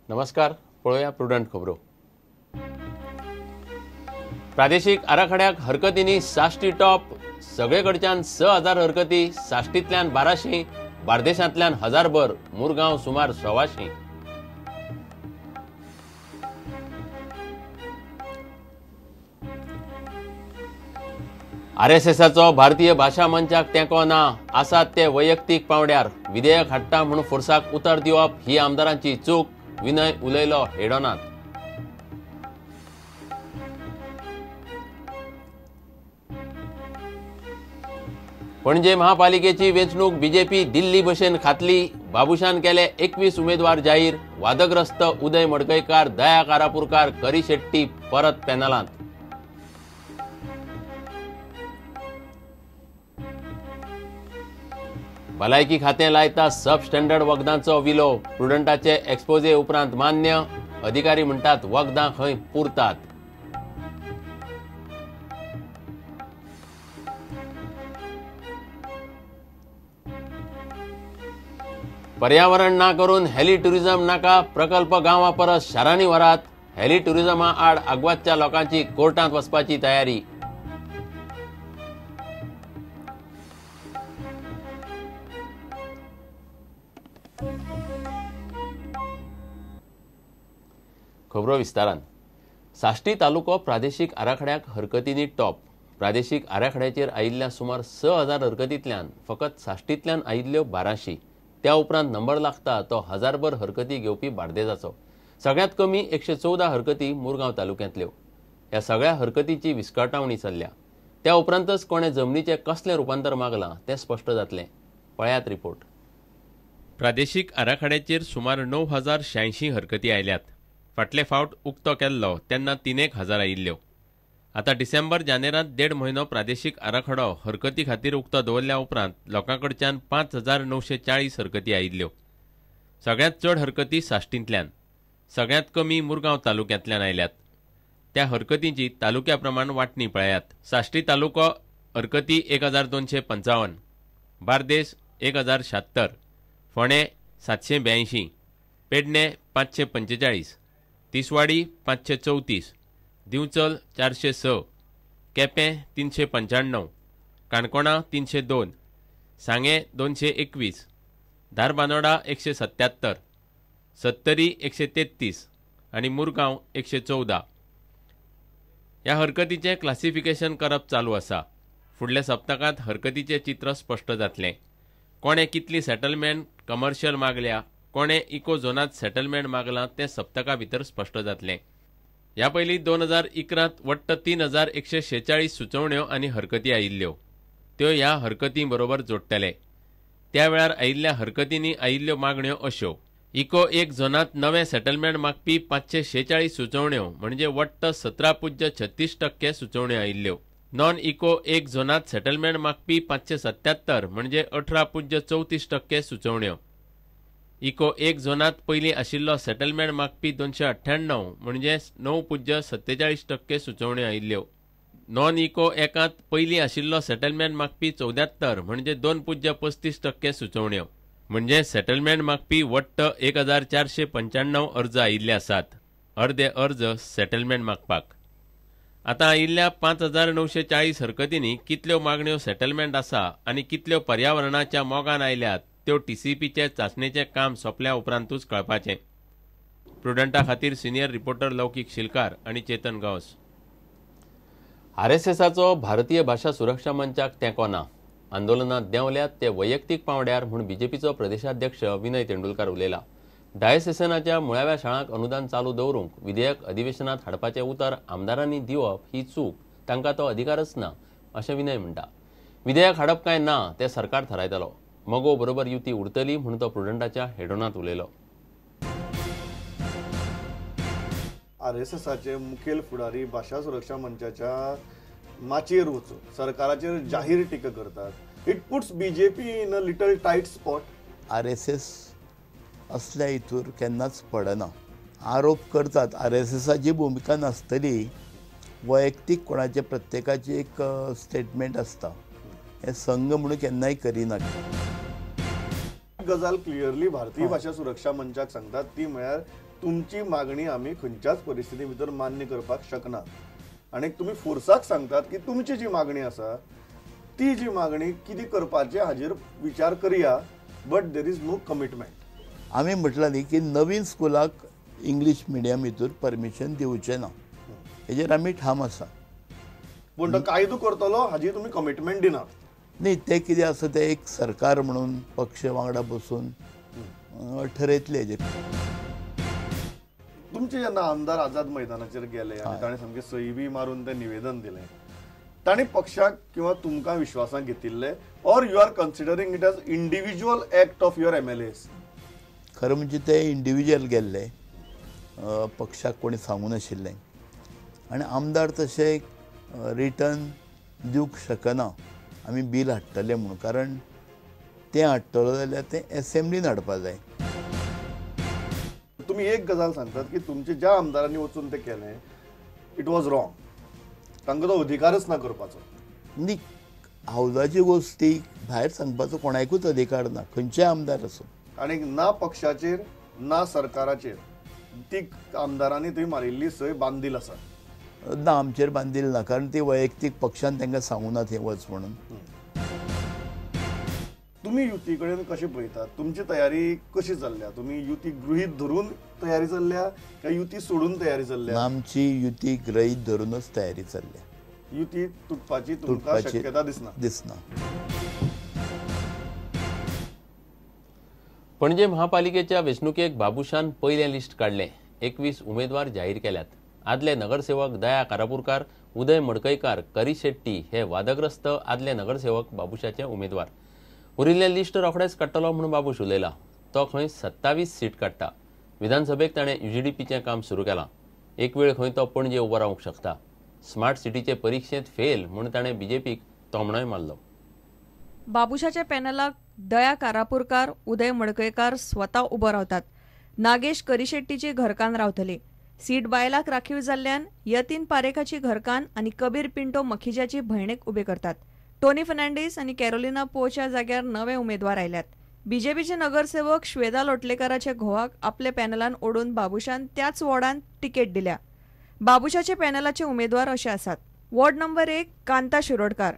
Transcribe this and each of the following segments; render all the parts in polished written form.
नमस्कार, पळोवया प्रुडंट खबरो. प्रादेशीक आराखड्याक हरकतींनी साश्टी टॉप. सगळे कडच्यान 6000 हरकती, साश्टींतल्यान 1200, बार्देशांतल्यान 1000भर, मुरगांव सुमार 125. आरएसएसाचो भारतीय भाशा मंचाक तेंको ना, आसात ते वैयक्तीक पावंड्यार. विधेयक हाडटा म्हूण फोर्साक उतर दिवप ही आमदारांची चूक, विनय उलयलो हेडोनात. पणजे महापालिकेची वेंचणूक बीजेपी दिल्ली भशेन खातली, बाबूशान केले 21 उमेदवार जाहीर. वादग्रस्त उदय मडकयकार, दया कारापूरकार, करी शेट्टी परत पॅनलांत. भलायकी खातें लायता सब स्टँडर्ड वखदांचो विलो, प्रुडंटाचे एक्सपोजे उपरांत मान्य. अधिकारी म्हणटात वखदां खंय पुरतात. पर्यावरण ना करून हेली टुरिझम नाका, प्रकल्प गांवा परस शारांनी व्हरात. हेली टुरिझमा आड आगवादच्या लोकांची कोर्टांत वचपाची तयारी. खबरो विस्तारान. साश्टी तालुको प्रादेशीक आराखड्याक हरकतींनी टॉप. प्रादेशीक आराखड्याचेर आयिल्ल्या सुमार 6000 हरकतींतल्यान फकत साश्टींतल्यान आयिल्ल्यो 1200. त्या उपरांत नंबर लागता तो 1000भर हरकती घेवपी बार्देजाचो. सगळ्यांत कमी 114 हरकती मुरगांव तालुक्यांतल्यो. ह्या सगळ्या हरकतींची विस्कटावणी चल्ल्या. त्या उपरांतच कोणें जमनीचें कसलें रुपांतर मागलां तें स्पश्ट जातलें. पळयात रिपोर्ट. प्रादेशीक आराखड्याचेर सुमार 9086 हरकती आयल्यात. फाटले फावट उक्तो केल्लो तेन्ना 3,000 आयिल्ल्यो. आतां डिसेंबर जानेरांत 1.5 म्हयनो प्रादेशीक आराखडो हरकती खातीर उक्तो दवरल्या उपरांत लोकां कडच्यान 5940 हरकती आयिल्ल्यो. सगळ्यांत चड हरकती साश्टींतल्यान, सगळ्यांत कमी मुरगांव तालुक्यांतल्यान आयल्यात. त्या हरकतींची तालुक्या प्रमाण वांटणी पळयात. साश्टी तालुको हरकती 1255, बार्देस 1076, फोंडें 782, पेडणें 545, तिसवाडी 534, दिवचल 406, केपें 395, काणकोणा 302, सांगें 221, धारबानोडा 177, सत्तरी 133 आनी मुरगांव 114. ह्या हरकतीचें क्लासिफिकेशन करप चालू आसा. फुडल्या सप्तकांत हरकतीचें चित्र स्पश्ट जातलें. कोणें कितली सेटलमेंट कमर्शियल मागल्या, कोणें इको झोनांत सेटलमेंट मागलां तें सप्तका भितर स्पश्ट जातलें. ह्या पयलीं 2011 वट्ट 3146 सुचोवण्यो आनी हरकती आयिल्ल्यो. त्यो ह्या हरकतीं बरोबर जोडटले. त्या वेळार आयिल्ल्या हरकतींनी आयिल्ल्यो मागण्यो अश्यो. इको 1 झोनांत नवें सेटलमेंट मागपी 546 सुचोवण्यो म्हणजे वट्ट 17.36% सुचोवण्यो आयिल्ल्यो. नॉन इको 1 झोनांत सेटलमेंट मागपी 577 म्हणजे 18.34% सुचोवण्यो. इको 1 झोनांत पयलीं आशिल्लो सेटलमेंट मागपी 298 म्हणजे 9.47% सुचोवण्यो आयिल्ल्यो. नॉन इको 1 पयलीं आशिल्लो सेटलमेंट मागपी 74 म्हणजे 2.35% सुचोवण्यो. म्हणजे सेटलमेंट मागपी वट्ट 1495 अर्ज आयिल्ले आसात. अर्दे अर्ज सेटलमेंट मागपाक. आतां आयिल्ल्या 5940 हरकतींनी कितल्यो मागण्यो सेटलमेंट आसा आनी कितल्यो पर्यावरणाच्या मोगान आयल्यात त्यो टीसीपीचे चांचणेचें काम सोंपल्या उपरांतूच कळपाचें. प्रुडंटा खातीर सिनियर रिपोर्टर लौकीक शिलकार आनी चेतन गांवस. आरएसएसाचो भारतीय भाशा सुरक्षा मंचाक तेंको ना. आंदोलनात देंवल्यात ते वैयक्तीक पावंड्यार म्हूण बीजेपीचो प्रदेशाध्यक्ष विनय तेंडुलकार उलयला. डायसेसनाच्या मुळाव्या शाळांक अनुदान चालू दवरूंक विधेयक अधिवेशनात हाडपाचें उतर आमदारांनी दिवप ही चूक, तांकां तो अधिकारच ना अशें विनय म्हणटा. विधेयक हाडप काय ना तें सरकार थारायतलो. मगो बरोबर युती उरतली म्हूण तो प्रुडंटाच्या हेडोनांत उलयलो. आरएसएसाचे मुखेल फुडारी भाशा सुरक्षा मंचाच्या माचयेर वचून सरकाराचेर जाहीर टिका करतात. It puts BJP in a little tight spot. RSS असल्या हितूर केन्नाच पडना. आरोप करतात, आरएसएसाची भुमिका नासतली, वैयक्तीक कोणाचे प्रत्येकाची एक स्टेटमेंट आसता. हे संघ म्हणून केन्नाय करिना. गजाल क्लियरली भारतीय भाशा सुरक्षा मंचाक सांगतात ती म्हळ्यार तुमची मागणी आमी खंयच्याच परिस्थिती भितर मान्य करपाक शकना आनी तुमी फोर्साक सांगतात की तुमची जी मागणी आसा ती जी मागणी कितें करपाचें हाजेर विचार करया, but there is no commitment. आमी म्हटलां न्ही की नवीन स्कुलाक इंग्लीश मिडियम हितूर परमिशन दिवचें ना, हेजेर आमी ठाम आसा. पूण तो कायदो करतलो हाजी तुमी कमिटमेंट दिना. न्ही, तें कितें आसा तें एक सरकार म्हणून पक्ष वांगडा बसून ठरयतले हेजेर. तुमचे जेन्ना आमदार आझाद मैदानाचेर गेले आनी ताणें सामकें सही बी मारून तें निवेदन दिलें, ताणें पक्षाक किंवा तुमकां विश्वासांत घेतिल्लें or you are considering it as individual act of your MLAs? खरें म्हणजे ते इंडिविज्युअल गेल्ले, पक्षाक कोणी सांगू नाशिल्लें आनी आमदार तशें रिटर्न दिवंक शकना आमी बील हाडटले म्हणून, कारण तें हाडटलो जाल्यार तें एसेंब्लीन हाडपा जाय. तुमी एक गजाल सांगतात की तुमचे ज्या आमदारांनी वचून तें केलें it was wrong, तांकां तो अधिकारच ना करपाचो. न्ही, हावजाची गोश्टी भायर सांगपाचो कोणाकूच अधिकार ना, खंयचेय आमदार आसूं. आनी ना पक्षाचेर ना सरकाराचेर ती आमदारांनी थंय मारिल्ली सय बांदील आसा. ना, आमचेर बांदील ना, कारण ती वैयक्तीक पक्षान तांकां सांगू ना थंय वच म्हणून. तुमी युती कडेन कशें पळयतात? तुमची तयारी कशी चल्ल्या? तुमी युती गृहीत धरून तयारी चल्ल्या काय युती सोडून तयारी चल्ल्या? आमची युती गृहीत धरूनच तयारी चल्ल्या. युती तुटपाची तुमकां शक्यता दिसना? दिसना. पणजे महापालिकेच्या वेंचणुकेक बाबूशान पयलें लिस्ट काडलें. 21 उमेदवार जाहीर केल्यात. आदले नगरसेवक दया कारापूरकार, उदय मडकयकार, करी शेट्टी हे वादग्रस्त आदले नगरसेवक बाबूशाचे उमेदवार. उरिल्लें लिस्ट रोखडेंच काडटलो म्हूण बाबूश उलयला. तो खंय 27 सीट काडटा. विधानसभेक ताणें UGDPचें काम सुरू केलां. एक वेळ खंय तो पणजे उबो रावंक शकता. स्मार्ट सिटीचे परिक्षेंत फेल म्हूण ताणें बीजेपीक तोमणोय मारलो. बाबूशाच्या पॅनलाक दया कारापूरकार, उदय मडकयकार स्वता उबो रावतात. नागेश करीशेट्टीची घरकान्न रावतली. सीट बायलाक राखीव जाल्ल्यान यतीन पारेखाची घरकान्न आनी कबीर पिंटो मखिजाची भयणीक उबे करतात. टोनी फर्नांडीस आनी कॅरोलिना पोच्या जाग्यार नवे उमेदवार आयल्यात. बीजेपीचे नगरसेवक श्वेता लोटलेकाराच्या घोवाक आपल्या पॅनलान ओडून बाबूशान त्याच वॉर्डान तिकेट दिल्या. बाबूशाचे पॅनलाचे उमेदवार अशे आसात. Ward number 1 Kanta Shirodkar,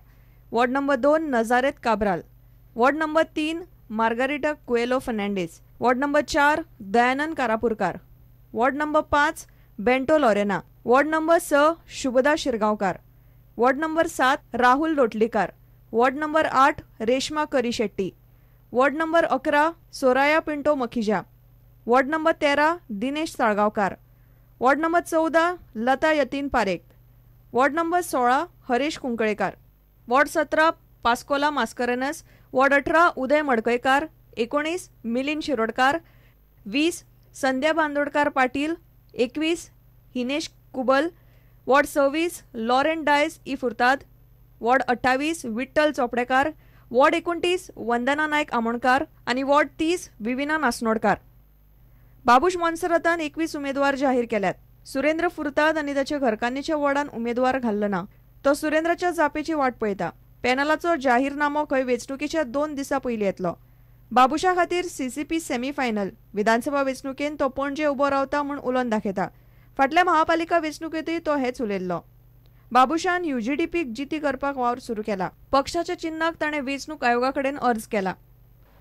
ward number 2 Nazareth Cabral, ward number 3 Margarita Coelho Fernandes, ward number 4 Dayanand Karapurkar, ward number 5 Bento Lorena, ward number 6 Shubhada Shirgaonkar, ward number 7 Rahul Lotlikar, ward number 8 Reshma Karishetty, ward number 11 Soraya Pinto Makhija, ward number 13 Dinesh Salgaonkar, ward number 14 Lata Yatin Parekh, ward number 16 Haresh Kunkalekar, ward 17 Pascola Mascarenhas, ward 18 Uday Madkaikar, 19 Milind Shirodkar, 20 Sandhya Bandodkar Patil, 21 Hinesh Kubal, ward 26 Lauren Dias E Furtado, ward 28 Vitthal Chopdekar, ward 29 Vandana Naik Amonkar आनी ward 30 Vivina नासनोडकार. Babush मोन्सेरातान 21 उमेदवार जाहीर केल्यात. सुरेंद्र फुर्ताद आनी ताच्या घरकान्नीच्या वॉर्डान उमेदवार घाल्लो ना. तो सुरेंद्राच्या जापेची वाट पळयता. पॅनलाचो जाहीरनामो खंय वेंचणुकेच्या 2 दिसां पयलीं येतलो. बाबूशा खातीर CCP semi-final. विधानसभा वेंचणुकेंत तो पणजे उबो रावता म्हूण उलोवन दाखयता. फाटल्या महापालिका वेंचणुकेंतूय तो हेच उलयल्लो. बाबूशान UGDPक जिती करपाक वावर सुरू केला. पक्षाच्या चिन्हाक ताणें वेंचणूक आयोगा कडेन अर्ज केला.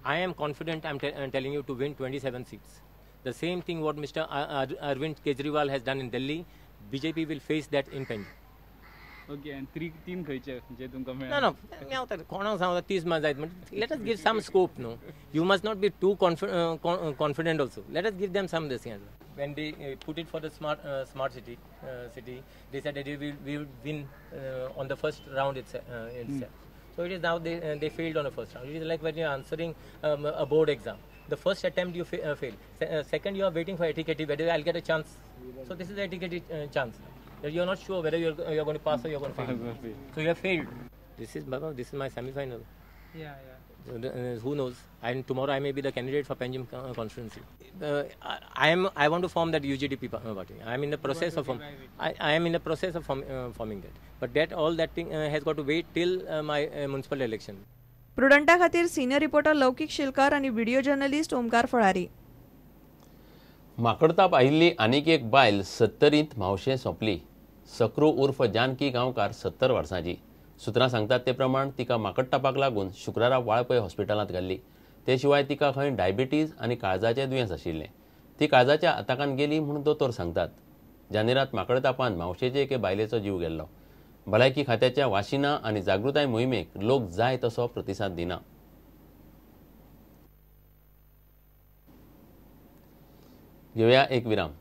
I am confident, I am telling you to win 27 seats. The same thing what Mr. Arvind Kejriwal has done in Delhi, BJP will face that in Penjim. Okay, and तीन खंयचे जे तुमकां मेळ्ळा? No, no, कोणाक सांगता 30 mark जायत म्हण. Let us give some scope, no. You must not be too confident also. Let us give them some this thing. When they put it for the smart city, they said that we will win on the first round itself. So it is now they failed on the first round. It is like when you are answering a board exam. The first attempt you fail. Second, you are waiting for etiquette, whether I'll get a chance. So this is the etiquette chance. That you are not sure whether you are going to pass or you are going to fail. So you have failed. This is my semi-final. Yeah, yeah. So who knows? And tomorrow I may be the candidate for Panjim constituency. I want to form that UGDP party. I am in the process of I am in the process of forming that. But that all that thing has got to wait till my municipal election. प्रुडंटा खातीर senior reporter लौकीक शिलकार आनी video journalist Omkar फळारी. माकडताप आयिल्ली आनीक एक बायल 70रींत म्हावशें सोंपली. सक्रू उर्फ जानकी गांवकार 70 वर्सांची. सुत्रां सांगतात ते प्रमाण तिका माकडतापाक लागून शुक्रारा वाळपय हॉस्पिटलांत घाल्ली. ते शिवाय तिका खंय डायबिटीज आनी काळजाचें दुयेंस आशिल्लें. ती काळजाच्या आताकान गेली म्हूण दोतोर सांगतात. जानेरात माकडतापान म्हावशेचे एके बायलेचो जीव गेल्लो. भलायकी खात्याच्या वाशिना आनी जागृताय मोहिमेक लोक जाय तसो प्रतिसाद दिना. घेवया एक विराम.